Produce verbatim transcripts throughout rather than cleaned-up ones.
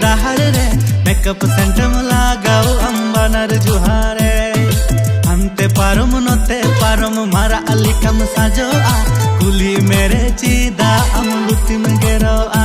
ᱰᱟᱦᱟᱨ ᱨᱮ ᱢᱮᱠᱟᱯ ᱥᱮᱱᱴᱮᱢ ᱞᱟᱜᱟᱣ ᱟᱢ ᱵᱟᱱᱟᱨ ᱡᱚᱦᱟᱨ ᱨᱮ᱾ ᱦᱟᱱᱛᱮ ᱯᱟᱨᱚᱢ ᱱᱚᱛᱮ ᱯᱟᱨᱚᱢ ᱢᱟᱨᱟᱜ ᱞᱮᱠᱟᱢ ᱥᱟᱡᱚᱜᱼᱟ᱾ ᱠᱩᱞᱤ ᱢᱮᱨᱮ ᱪᱮᱫᱟᱜ ᱟᱢ ᱞᱩᱛᱤᱢ ᱜᱮᱨᱚᱜᱼᱟ᱾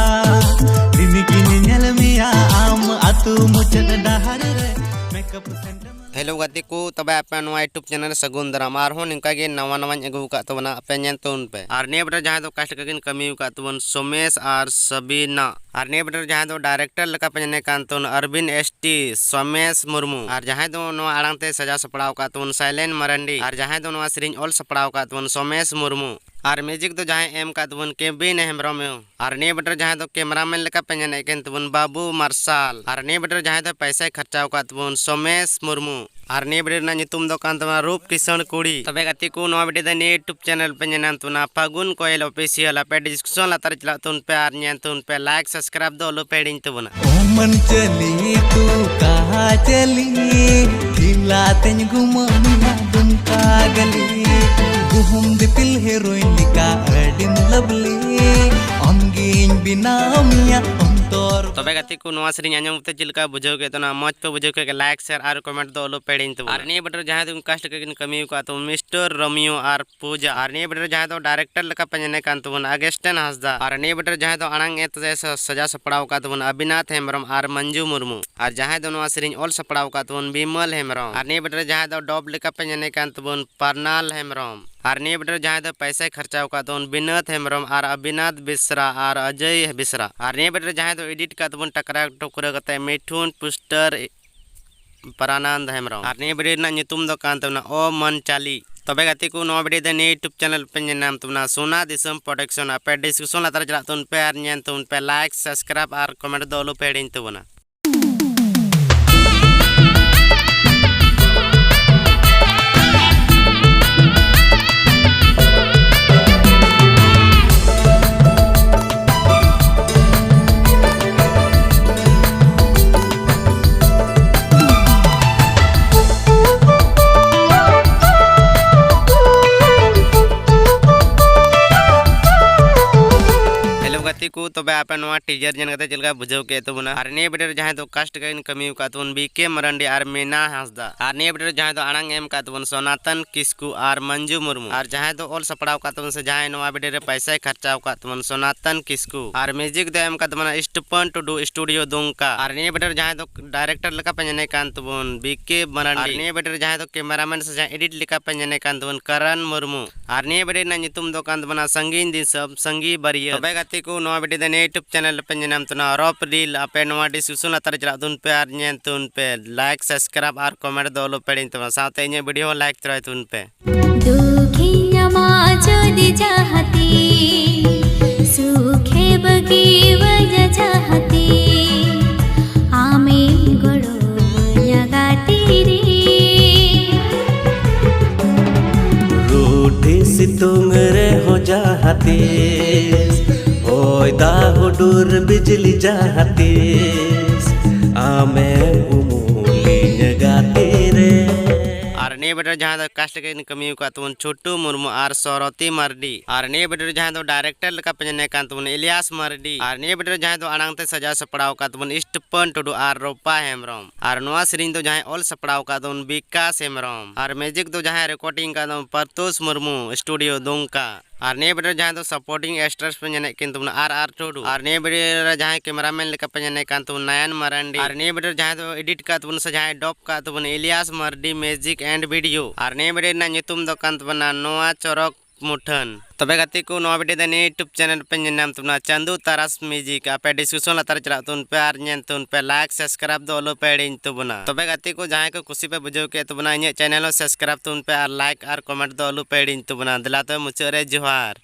ᱫᱤᱱ ᱜᱤᱧ ᱧᱮᱞ ᱢᱮᱭᱟ ᱟᱢ ᱟᱹᱛᱩ ᱢᱩᱪᱟᱹᱫ ᱰᱟᱦᱟᱨ ᱨᱮ ᱢᱮᱠᱟᱯ ᱥᱮᱱᱴᱮᱢ᱾ ᱦᱮᱞᱳ ᱜᱟᱛᱮ ᱠᱚ, ᱛᱚᱵᱮ ᱟᱯᱮ ᱱᱚᱣᱟ YouTube ᱪᱮᱱᱮᱞ ᱨᱮ ᱥᱟᱹᱜᱩᱱ ᱫᱟᱨᱟᱢ᱾ ᱟᱨᱦᱚᱸ ᱱᱤᱝᱠᱟ ᱜᱮ ᱱᱟᱣᱟ ᱱᱟᱣᱟᱧ ᱟᱹᱜᱩ ᱟᱠᱟᱫ ᱛᱟᱵᱚᱱᱟ, ᱟᱯᱮ ᱧᱮᱞ ᱛᱟᱵᱚᱱ ᱯᱮ᱾ ᱟᱨ ᱱᱤᱭᱟᱹ ᱵᱮᱴᱟ ᱨᱮ ᱡᱟᱦᱟᱸᱭ ᱫᱚ ᱠᱟᱥᱴ ᱞᱮᱠᱟ ᱠᱤᱱ ᱠᱟᱹᱢᱤ ᱟᱠᱟᱫ ᱛᱟᱵᱚᱱ ᱥᱚᱢᱮᱥ ᱟᱨ ᱥᱟᱵᱤᱱᱟ᱾ ᱟᱨ ᱱᱤᱭᱟᱹ ᱵᱮᱴᱟ ᱨᱮ ᱡᱟᱦᱟᱸᱭ ᱫᱚ ᱰᱟᱭᱨᱮᱠᱴᱚᱨ ᱞᱮᱠᱟ ᱯᱮ ᱧᱮᱞᱮ ᱠᱟᱱ ᱛᱟᱵᱚᱱ ᱟᱨᱵᱤᱱ ᱮᱥ ᱴᱤ ᱥᱚᱢᱮᱥ ᱢᱩᱨᱢᱩ᱾ ᱟᱨ ᱡᱟᱦᱟᱸᱭ ᱫᱚ ᱱᱚᱣᱟ ᱟᱲᱟᱝ ᱛᱮ ᱥᱟᱡᱟᱣ ᱥᱟᱯᱲᱟᱣ ᱟᱠᱟᱫ ᱛᱟᱵᱚᱱ ᱥᱟᱭᱞᱮᱱ ᱢᱟᱨᱟᱱᱰᱤ᱾ ᱟᱨ ᱡᱟᱦᱟᱸᱭ ᱫᱚ ᱱᱚᱣᱟ ᱥᱮᱨᱮᱧ ᱚᱞ ᱥᱟᱯᱲᱟᱣ ᱟᱠᱟᱫ ᱛᱟᱵᱚᱱ ᱥᱚᱢᱮᱥ ᱢᱩᱨᱢᱩ᱾ ᱟᱨ ᱢᱤᱭᱩᱡᱤᱠ ᱫᱚ ᱡᱟᱦᱟᱸᱭ ᱮᱢ ᱟᱠᱟᱫ ᱛᱟᱵᱚᱱ ᱠᱮᱵᱤᱱ ᱦᱮᱢᱵᱨᱚᱢ᱾ ᱟᱨ ᱱᱤᱭᱟᱹ ᱵᱮᱴᱟ ᱨᱮ ᱡᱟᱦᱟᱸᱭ ᱫᱚ ᱠᱮᱢᱨᱟᱢᱮᱱ ᱞᱮᱠᱟ ᱯᱮ ᱧᱮᱞᱮᱫ ᱠᱟᱱ ᱛᱟᱵᱚᱱ ᱵᱟᱹᱵᱩ ᱢᱟᱨᱥᱟᱞ᱾ ᱟᱨ ᱱᱤᱭᱟᱹ ᱵᱮᱴᱟ ᱨᱮ ᱡᱟᱦᱟᱸᱭ ᱫᱚ ᱯᱟᱭᱥᱟᱭ ᱠᱷᱚᱨᱪᱟᱣ ᱟᱠᱟᱫ ᱛᱟᱵᱚᱱ ᱥᱚᱢᱮᱥ ᱢᱩᱨᱢᱩ᱾ ᱟᱨ ᱱᱤᱭᱟᱹ ᱵᱮᱴᱟ ᱨᱮᱱᱟᱜ ᱧᱩᱛᱩᱢ ᱫᱚ ᱠᱟᱱ ᱛᱟᱵᱚᱱᱟ ᱨᱩᱯ ᱠᱤᱥᱟᱹᱬ ᱠᱩᱲᱤ᱾ ᱛᱚᱵᱮ ᱜᱟᱛᱮ ᱠᱚ, ᱱᱚᱣᱟ ᱵᱮᱴᱟ ᱫᱚ ᱱᱤᱭᱟᱹ YouTube ᱪᱮᱱᱮᱞ ᱯᱮ ᱧᱮᱞ ᱧᱟᱢ ᱛᱟᱵᱚᱱᱟ ᱯᱷᱟᱹᱜᱩᱱ ᱠᱚᱭᱮᱞ ᱚᱯᱷᱤᱥᱤᱭᱟᱞ᱾ ᱟᱯᱮ ᱰᱤᱥᱠᱨᱤᱯᱥᱚᱱ ᱞᱟᱛᱟᱨ ᱨᱮ ᱪᱟᱞᱟᱜ ᱛᱟᱵᱚᱱ ᱯᱮ ᱟᱨ ᱧᱮᱞ ᱛᱟᱵᱚᱱ ᱯᱮ, ᱞᱟᱭᱤᱠ ᱥᱟᱵᱥᱠᱨᱟᱭᱤᱵ ᱫᱚ ᱟᱞᱚ ᱯᱮ ᱦᱤᱲᱤᱧ ᱛᱟᱵᱚᱱᱟ᱾ ओ मन चली तू कहाँ चली, ढीला तेंगु ममिया दुमका गली, गुहुम दिपिल हीरोइन लिका अडिम लवली, ᱚᱱᱜᱤᱧ ᱵᱮᱱᱟᱣ ᱢᱮᱭᱟ ᱚᱱᱛᱚᱨ᱾ ᱛᱚᱵᱮ ᱜᱟᱛᱮ ᱠᱚ, ᱱᱚᱣᱟ ᱥᱮᱨᱮᱧ ᱟᱸᱡᱚᱢ ᱠᱟᱛᱮ ᱪᱮᱫ ᱞᱮᱠᱟ ᱵᱩᱡᱷᱟᱹᱣ ᱠᱮᱫ ᱛᱟᱵᱚᱱᱟ? ᱢᱚᱡᱽ ᱯᱮ ᱵᱩᱡᱷᱟᱹᱣ ᱠᱮᱫ ᱠᱷᱟᱱ ᱞᱟᱭᱤᱠ, ᱥᱮᱭᱟᱨ ᱟᱨ ᱠᱚᱢᱮᱱᱴ ᱫᱚ ᱟᱞᱚ ᱯᱮ ᱦᱤᱲᱤᱧ ᱛᱟᱵᱚᱱᱟ᱾ ᱟᱨ ᱱᱤᱭᱟᱹ ᱵᱮᱴᱟ ᱨᱮ ᱡᱟᱦᱟᱸᱭ ᱫᱚ ᱠᱟᱥᱴ ᱞᱮᱠᱟ ᱠᱤᱱ ᱠᱟᱹᱢᱤ ᱟᱠᱟᱫ ᱛᱟᱵᱚᱱ ᱢᱤᱥᱴᱟᱨ ᱨᱳᱢᱤᱭᱳ ᱟᱨ ᱯᱩᱡᱟ᱾ ᱟᱨ ᱱᱤᱭᱟᱹ ᱵᱮᱴᱟ ᱨᱮ ᱡᱟᱦᱟᱸᱭ ᱫᱚ ᱰᱟᱭᱨᱮᱠᱴᱚᱨ ᱞᱮᱠᱟ ᱯᱮ ᱧᱮᱞᱮ ᱠᱟᱱ ᱛᱟᱵᱚᱱᱟ ᱟᱜᱮᱥᱴᱤᱱ ᱦᱟᱸᱥᱫᱟ᱾ ᱟᱨ ᱱᱤᱭᱟᱹ ᱵᱮᱴᱟ ᱨᱮ ᱡᱟᱦᱟᱸᱭ ᱫᱚ ᱟᱲᱟᱝ ᱮ ᱛᱮ ᱥᱟ-, ᱥᱟᱡᱟᱣ ᱥᱟᱯᱲᱟᱣ ᱟᱠᱟᱫ ᱛᱟᱵᱚᱱᱟ ᱟᱵᱤᱱᱟᱛᱷ ᱦᱮᱢᱵᱨᱚᱢ ᱟᱨ ᱢᱚᱧᱡᱩ ᱢᱩᱨᱢᱩ᱾ ᱟᱨ ᱡᱟᱦᱟᱸᱭ ᱫᱚ ᱱᱚᱣᱟ ᱥᱮᱨᱮᱧ ᱚᱞ ᱥᱟᱯᱲᱟᱣ ᱟᱠᱟᱫ ᱛᱟᱵᱚᱱ ᱵᱤᱢᱚᱞ ᱦᱮᱢᱵᱨᱚᱢ᱾ ᱟᱨ ᱱᱤᱭᱟᱹ ᱵᱮᱴᱟ ᱨᱮ ᱡᱟᱦᱟᱸᱭ ᱫᱚ ᱰᱚᱵ ᱞᱮᱠᱟ ᱯᱮ ᱧᱮᱞᱮ ᱠᱟᱱ ᱛᱟᱵᱚᱱ ᱯᱟᱨᱱᱟᱞ ᱦᱮᱢᱵᱨᱚᱢ᱾ ᱟᱨ ᱱᱤᱭᱟᱹ ᱵᱮᱴᱟ ᱨᱮ ᱡᱟᱦᱟᱸᱭ ᱫᱚ ᱯᱟᱭᱥᱟᱭ ᱠᱷᱚᱨᱪᱟᱣ ᱟᱠᱟᱫ ᱛᱟᱵᱚᱱ ᱵᱤᱱᱟᱛᱷ ᱦᱮᱢᱵᱨᱚᱢ ᱟᱨ ᱟᱵᱤᱱᱟᱛᱷ ᱵᱮᱥᱨᱟ ᱟᱨ ᱚᱡᱚᱭ ᱵᱮᱥᱨᱟ᱾ ᱟᱨ ᱱᱤᱭᱟᱹ ᱵᱮᱴᱟ ᱨᱮ ᱡᱟᱦᱟᱸᱭ ᱫᱚ ᱮᱰᱤᱴ ᱟᱠᱟᱫ ᱛᱟᱵᱚᱱ ᱴᱟᱠᱨᱟ ᱴᱩᱠᱨᱟᱹ ᱠᱟᱛᱮ ᱢᱤᱴᱷᱩᱱ ᱯᱩᱥᱴᱟᱨ ᱯᱟᱨᱟᱱᱟᱱᱫ ᱦᱮᱢᱵᱨᱚᱢ᱾ ᱟᱨ ᱱᱤᱭᱟᱹ ᱵᱷᱤᱰᱤᱭᱳ ᱨᱮᱱᱟᱜ ᱧᱩᱛᱩᱢ ᱫᱚ ᱠᱟᱱ ᱛᱟᱵᱚᱱᱟ ᱳ ᱢᱚᱱ ᱪᱟᱞᱤ᱾ ᱛᱚᱵᱮ ᱜᱟᱛᱮ ᱠᱚ, ᱱᱚᱣᱟ ᱵᱷᱤᱰᱤᱭᱳ ᱫᱚ ᱱᱤᱭᱟᱹ YouTube ᱪᱮᱱᱮᱞ ᱯᱮ ᱧᱮᱞ ᱧᱟᱢ ᱛᱟᱵᱚᱱᱟ ᱥᱳᱱᱟ ᱫᱤᱥᱚᱢ ᱯᱨᱚᱰᱟᱠᱥᱚᱱ᱾ ᱟᱯᱮ ᱰᱤᱥᱠᱨᱤᱯᱥᱚᱱ ᱞᱟᱛᱟᱨ ᱨᱮ ᱪᱟᱞᱟᱜ ᱛᱟᱵᱚᱱ ᱯᱮ ᱟᱨ ᱧᱮᱞ ᱛᱟᱵᱚᱱ ᱯᱮ, ᱞᱟᱭᱤᱠ, ᱥᱟᱵᱥᱠᱨᱟᱭᱤᱵ ᱟᱨ ᱠᱚᱢᱮᱱᱴ ᱫᱚ ᱟᱞᱚ ᱯᱮ ᱦᱤᱲᱤᱧ ᱛᱟᱵᱚᱱᱟ᱾ ᱦᱮᱞᱳ ᱜᱟᱛᱮ ᱠᱚ, ᱛᱚᱵᱮ ᱟᱯᱮ ᱱᱚᱣᱟ ᱴᱤᱡᱟᱨ ᱧᱮᱞ ᱠᱟᱛᱮ ᱪᱮᱫ ᱞᱮᱠᱟ ᱵᱩᱡᱷᱟᱹᱣ ᱠᱮᱫ ᱛᱟᱵᱚᱱᱟ? ᱟᱨ ᱱᱤᱭᱟᱹ ᱵᱷᱤᱰᱤᱭᱳ ᱨᱮ ᱡᱟᱦᱟᱸᱭ ᱫᱚ ᱠᱟᱥᱴ ᱠᱟᱹᱢᱤ ᱟᱠᱟᱫ ᱛᱟᱵᱚᱱ ᱵᱤ ᱠᱮ ᱢᱟᱨᱟᱱᱰᱤ ᱟᱨ ᱢᱤᱱᱟ ᱦᱟᱸᱥᱫᱟ, ᱟᱨ ᱱᱤᱭᱟᱹ ᱵᱷᱤᱰᱤᱭᱳ ᱨᱮ ᱡᱟᱦᱟᱸᱭ ᱫᱚ ᱟᱲᱟᱝ ᱮᱢ ᱟᱠᱟᱫ ᱛᱟᱵᱚᱱ ᱥᱚᱱᱟᱛᱚᱱ ᱠᱤᱥᱠᱩ ᱟᱨ ᱢᱟᱱᱡᱩ ᱢᱩᱨᱢᱩ, ᱟᱨ ᱡᱟᱦᱟᱸᱭ ᱫᱚ ᱚᱞ ᱥᱟᱯᱲᱟᱣ ᱟᱠᱟᱫ ᱛᱟᱵᱚᱱ ᱥᱮ ᱡᱟᱦᱟᱸᱭ ᱱᱚᱣᱟ ᱵᱷᱤᱰᱤᱭᱳ ᱨᱮ ᱯᱟᱭᱥᱟᱭ ᱠᱷᱚᱨᱪᱟ ᱟᱠᱟᱫ ᱛᱟᱵᱚᱱ ᱥᱚᱱᱟᱛᱚᱱ ᱠᱤᱥᱠᱩ, ᱟᱨ ᱢᱤᱭᱩᱡᱤᱠ ᱫᱚ ᱮᱢ ᱟᱠᱟᱫ ᱛᱟᱵᱚᱱᱟ ᱥᱴᱤᱯᱷᱟᱱ ᱴᱩᱰᱩ, ᱥᱴᱩᱰᱤᱭᱳ ᱫᱩᱢᱠᱟ, ᱟᱨ ᱱᱤᱭᱟᱹ ᱵᱷᱤᱰᱤᱭᱳ ᱨᱮ ᱡᱟᱦᱟᱸᱭ ᱫᱚ ᱰᱟᱭᱨᱮᱠᱴᱚᱨ ᱞᱮᱠᱟ ᱯᱮ ᱧᱮᱞᱮ ᱠᱟᱱ ᱛᱟᱵᱚᱱ ᱵᱤ ᱠᱮ ᱢᱟᱨᱟᱱᱰᱤ, ᱟᱨ ᱱᱤᱭᱟᱹ ᱵᱷᱤᱰᱤᱭᱳ ᱨᱮ ᱡᱟᱦᱟᱸᱭ ᱫᱚ ᱠᱮᱢᱮᱨᱟᱢᱮᱱ ᱥᱮ ᱡᱟᱦᱟᱸᱭ ᱮᱰᱤᱴ ᱞᱮᱠᱟ ᱯᱮ ᱧᱮᱞᱮ ᱠᱟᱱ ᱛᱟᱵᱚᱱ ᱠᱟᱨᱟᱱ ᱢᱩᱨᱢᱩ, ᱟᱨ ᱱᱤᱭᱟᱹ ᱵᱷᱤᱰᱤᱭᱳ ᱨᱮᱱᱟᱜ ᱧᱩᱛᱩᱢ ᱫᱚ ᱠᱟᱱ ᱛᱟᱵᱚᱱᱟ ᱥᱟᱺᱜᱤᱧ ᱫᱤᱥᱚᱢ ᱥᱟᱺᱜᱤᱧ ᱵᱟᱹᱨᱭᱟᱹᱛ᱾ ᱛᱚᱵᱮ ᱜᱟᱛᱮ ᱠᱚ, ᱱᱚᱣᱟ ᱵᱷᱤᱰᱤᱭᱳ ᱫᱚ ᱱᱤᱭᱟᱹ YouTube ᱪᱮᱱᱮᱞ ᱨᱮᱯᱮ ᱧᱮᱞ ᱧᱟᱢ ᱛᱟᱵᱚᱱᱟ ᱨᱚᱯ ᱨᱤᱞ, ᱟᱯᱮ ᱱᱚᱣᱟ ᱰᱤᱥᱠᱨᱤᱯᱥᱚᱱ ᱞᱟᱛᱟᱨ ᱨᱮ ᱪᱟᱞᱟᱜ ᱛᱟᱵᱚᱱ ᱯᱮ ᱟᱨ ᱧᱮᱞ ᱛᱟᱵᱚᱱ ᱯᱮ, ᱞᱟᱭᱤᱠ, ᱥᱟᱵᱥᱠᱨᱟᱭᱤᱵ ᱟᱨ ᱠᱚᱢᱮᱱᱴ ᱫᱚ ᱟᱞᱚ ᱯᱮ ᱦᱤᱲᱤᱧ ᱛᱟᱵᱚᱱᱟ, ᱥᱟᱶᱛᱮ ᱤᱧᱟᱹᱜ ᱵᱷᱤᱰᱤᱭᱳ ᱦᱚᱸ ᱞᱟᱭᱤᱠ ᱛᱚᱨᱟᱭ ᱛᱟᱵᱚᱱ ᱯᱮ᱾ ᱫᱩᱠᱷᱤᱧ ᱧᱟᱢᱟ ᱡᱩᱫᱤ ᱡᱟᱦᱟᱸ ᱛᱤᱥ, ᱥᱩᱠᱷᱮ ᱵᱟᱹᱜᱤᱣᱟᱹᱧᱟ ᱡᱟᱦᱟᱸ ᱛᱤᱥ, ᱟᱢᱮᱢ ᱜᱚᱲᱚᱣᱟᱹᱧᱟ ᱜᱟᱛᱮ ᱨᱮ᱾ ᱨᱩᱴᱷᱤ ᱥᱤᱛᱩᱝ ᱨᱮᱦᱚᱸ ᱡᱟᱦᱟᱸ ᱛᱤᱥ, ᱦᱚᱭ ᱫᱟᱜ ᱦᱩᱰᱩᱨ ᱵᱤᱡᱽᱞᱤ ᱡᱟᱦᱟᱸ ᱛᱤᱥ, ᱟᱢᱮᱢ ᱩᱢᱩᱞᱤᱧᱟ ᱜᱟᱛᱮ ᱨᱮ᱾ ᱟᱨ ᱱᱤᱭᱟᱹ ᱵᱷᱤᱰᱤᱭᱳ ᱨᱮ ᱡᱟᱦᱟᱸᱭ ᱫᱚ ᱠᱟᱥᱴ ᱠᱟᱹᱢᱤ ᱟᱠᱟᱫ ᱛᱟᱵᱚᱱ ᱪᱷᱳᱴᱩ ᱢᱩᱨᱢᱩ ᱟᱨ ᱥᱚᱨᱚᱛᱤ ᱢᱟᱨᱰᱤ, ᱟᱨ ᱱᱤᱭᱟᱹ ᱵᱷᱤᱰᱤᱭᱳ ᱨᱮ ᱡᱟᱦᱟᱸᱭ ᱫᱚ ᱰᱟᱭᱨᱮᱠᱴᱚᱨ ᱞᱮᱠᱟ ᱯᱮ ᱧᱮᱞᱮ ᱠᱟᱱ ᱛᱟᱵᱚᱱ ᱤᱞᱤᱭᱟᱥ ᱢᱟᱨᱰᱤ, ᱟᱨ ᱱᱤᱭᱟᱹ ᱵᱷᱤᱰᱤᱭᱳ ᱨᱮ ᱡᱟᱦᱟᱸᱭ ᱫᱚ ᱟᱲᱟᱝ ᱛᱮ ᱥᱟᱡᱟᱣ ᱥᱟᱯᱲᱟᱣ ᱟᱠᱟᱫ ᱛᱟᱵᱚᱱ ᱥᱴᱤᱯᱷᱟᱱ ᱴᱩᱰᱩ ᱟᱨ ᱨᱚᱯᱟ ᱦᱮᱢᱵᱨᱚᱢ, ᱟᱨ ᱱᱚᱣᱟ ᱥᱮᱨᱮᱧ ᱫᱚ ᱡᱟᱦᱟᱸᱭ ᱚᱞ ᱥᱟᱯᱲᱟᱣ ᱟᱠᱟᱫ ᱛᱟᱵᱚᱱ ᱵᱤᱠᱟᱥ ᱦᱮᱢᱵᱨᱚᱢ, ᱟᱨ ᱢᱤᱭᱩᱡᱤᱠ ᱫᱚ ᱡᱟᱦᱟᱸᱭ ᱨᱮᱠᱚᱨᱰᱤᱝ ᱟᱠᱟᱫ ᱛᱟᱵᱚᱱ ᱯᱟᱨᱛᱳᱥ ᱢᱩᱨᱢᱩ, ᱥᱴᱩᱰᱤᱭᱳ ᱫᱩᱢᱠᱟ᱾ ᱟᱨ ᱱᱤᱭᱟᱹ ᱵᱷᱤᱰᱤᱭᱳ ᱨᱮ ᱡᱟᱦᱟᱸᱭ ᱫᱚ ᱥᱟᱯᱳᱨᱴᱤᱝ ᱮᱠᱴᱨᱮᱥ ᱯᱮ ᱧᱮᱞᱮᱫ ᱠᱤᱱ ᱛᱟᱵᱚᱱᱟ ᱟᱨ ᱟᱨ ᱴᱩᱰᱩ, ᱟᱨ ᱱᱤᱭᱟᱹ ᱵᱷᱤᱰᱤᱭᱳ ᱨᱮ ᱡᱟᱦᱟᱸᱭ ᱠᱮᱢᱮᱨᱟᱢᱮᱱ ᱞᱮᱠᱟ ᱯᱮ ᱧᱮᱞᱮᱫ ᱠᱟᱱ ᱛᱟᱵᱚᱱᱟ ᱱᱟᱭᱟᱱ ᱢᱟᱨᱟᱱᱰᱤ, ᱟᱨ ᱱᱤᱭᱟᱹ ᱵᱷᱤᱰᱤᱭᱳ ᱨᱮ ᱡᱟᱦᱟᱸᱭ ᱫᱚ ᱮᱰᱤᱴ ᱟᱠᱟᱫ ᱛᱟᱵᱚᱱᱟ ᱥᱮ ᱡᱟᱦᱟᱸᱭ ᱰᱚᱵ ᱟᱠᱟᱫ ᱛᱟᱵᱚᱱᱟ Elias Mardi music and video, ᱟᱨ ᱱᱤᱭᱟᱹ ᱵᱷᱤᱰᱤᱭᱳ ᱨᱮᱱᱟᱜ ᱧᱩᱛᱩᱢ ᱫᱚ ᱠᱟᱱ ᱛᱟᱵᱚᱱᱟ ᱱᱚᱣᱟ ᱪᱚᱨᱚᱠ ᱢᱩᱴᱷᱟᱹᱱ᱾ ᱛᱚᱵᱮ ᱜᱟᱛᱮ ᱠᱚ, ᱱᱚᱣᱟ ᱵᱷᱤᱰᱤᱭᱳ ᱫᱚ ᱱᱤᱭᱟᱹ YouTube ᱪᱮᱱᱮᱞ ᱯᱮ ᱧᱮᱞ ᱧᱟᱢ ᱛᱟᱵᱚᱱᱟ ᱪᱟᱸᱫᱩ ᱛᱟᱨᱟᱥ ᱢᱤᱭᱩᱡᱤᱠ᱾ ᱟᱯᱮ ᱰᱤᱥᱠᱨᱤᱯᱥᱚᱱ ᱞᱟᱛᱟᱨ ᱨᱮ ᱪᱟᱞᱟᱜ ᱛᱟᱵᱚᱱ ᱯᱮ ᱟᱨ ᱧᱮᱞ ᱛᱟᱵᱚᱱ ᱯᱮ, ᱞᱟᱭᱤᱠ ᱥᱟᱵᱥᱠᱨᱟᱭᱤᱵ ᱫᱚ ᱟᱞᱚ ᱯᱮ ᱦᱤᱲᱤᱧ ᱛᱟᱵᱚᱱᱟ᱾ ᱛᱚᱵᱮ ᱜᱟᱛᱮ ᱠᱚ, ᱡᱟᱦᱟᱸᱭ ᱠᱚ ᱠᱩᱥᱤ ᱯᱮ ᱵᱩᱡᱷᱟᱹᱣ ᱠᱮᱫ ᱛᱟᱵᱚᱱᱟ, ᱤᱧᱟᱹᱜ ᱪᱮᱱᱮᱞ ᱦᱚᱸ ᱥᱟᱵᱥᱠᱨᱟᱭᱤᱵ ᱛᱟᱵᱚᱱ ᱯᱮ ᱟᱨ ᱞᱟᱭᱤᱠ ᱟᱨ ᱠᱚᱢᱮᱱᱴ ᱫᱚ ᱟᱞᱚ ᱯᱮ ᱦᱤᱲᱤᱧ ᱛᱟᱵᱚᱱᱟ᱾ ᱫᱮᱞᱟ ᱛᱚᱵᱮ ᱢᱩᱪᱟᱹᱫ ᱨᱮ ᱡᱚᱦᱟᱨ᱾